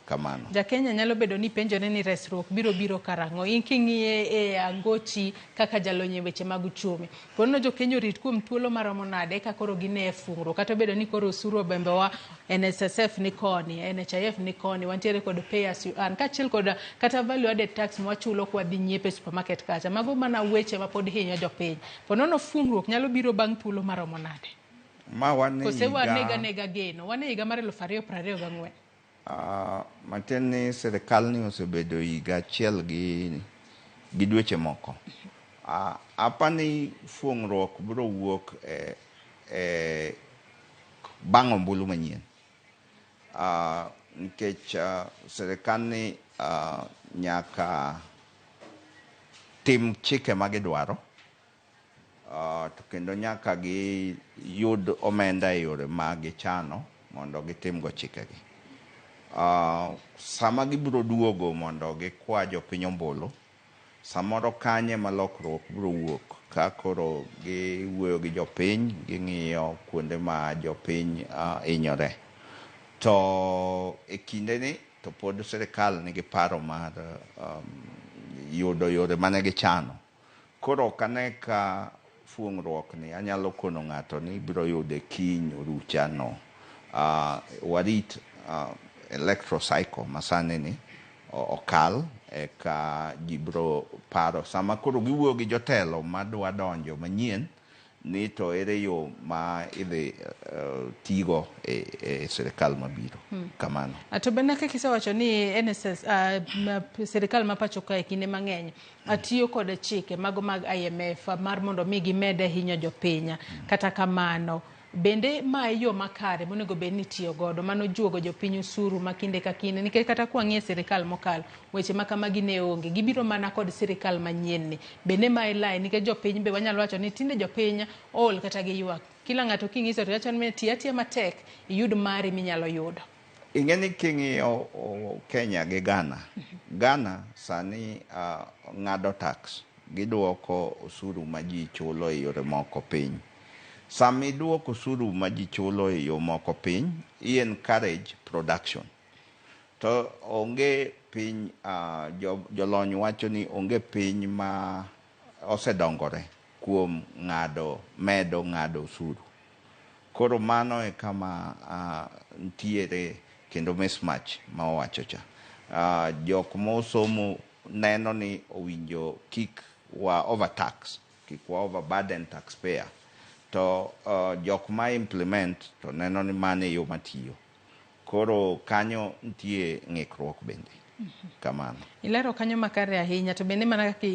Kamano. Jakenya nyalo bedo ni penjore ni resruok biro biro karang'o. In king'iye e angochi kaka jalony e weche mag uchumi. Ponono jokenya orit kuom thuolo maromo nade eka koro gine e fungruok kata obedo ni koro osuru obembowa NSSF ni koni, NHIF ni koni, wantiere kod pay as you earn kaachiel kod kata value added tax mwachulo kwadhi nyiepo e supermarket kacha. Mago mana weche ma pod hinyo jopiny. Ponono fungruok nyalo biro bang' thuolo maromo nade? Ma wan e Kose wanega higa nega geno. Wan e higa mar 2024. Matin ni sirikal ni osebedo higa achiel gi dweche moko. Apani fuong'ruok biro wuok e bang' ombulu manyien. Nikech sirikal ni nyaka tim chike ma gidwaro to kendo nyaka giyud omenda e yore ma gichano mondo gitimgo chikegi. Sama gibiro duogo mondo gikwa jopiny ombulu, samoro kanye ma lokruok biro wuok ka koro giwuoyo gi jopiny, ging'iyo kuonde ma jopiny hinyore. To e kindeni to pod sirikal nigi paro mar yudo yore mane gichano. Koro ok ane ka fuong'ruok ni anyalo kono ng'ato ni ibiro yude kiny orucha no. Warit electoral cycle masani ni okal eka ji biro paro sama koro giwuoyo gi jotelo madwa donjo manyien ni to ere yo ma idhi tigo e sirikal mabiro. Kamano. To bende kaka isewacho ni NSS sirikal ma pacho kae kinde mang'eny tiyo kod chike mago mag IMF mar mondo mi gimed hinyo jopiny. Kata kamano bende ma e yo makare monego bed ni itiyo godo mano juogo jopiny osuru ma kinde ka kinde nikech kata kwang'iyo sirikal mokalo weche ma kamagi ne onge gibiro mana kod sirikal manyien ni bende ma e line nikech jopiny be wanyalo wacho ni tinde jopiny ool kata gi ywak kila ng'ato king'iso to wacho ni ti atiya matek iyud mari minyalo yudo. Ing'e ni king'iyo Kenya gi Ghana, Ghana sani ng'ado tax, giduoko osuru ma ji chulo e yore moko piny. Sama iduoko osuru ma ji chulo e yo moko piny, i encourage production. To onge piny, jolony wacho ni onge piny ma osedongore kuom ng'ado medo ng'ado osuru. Koro mano e kama ntiere kendo mismatch ma owacho cha. Jok mosomo neno ni owinjo kik wa overtax, kik wa overburden taxpayer. To jok ma implement to neno ni mano e yo matiyo. Koro kanyo nitie ng'ikruok bende. Kamano. Ilero kanyo makare ahinya to bende mana kaka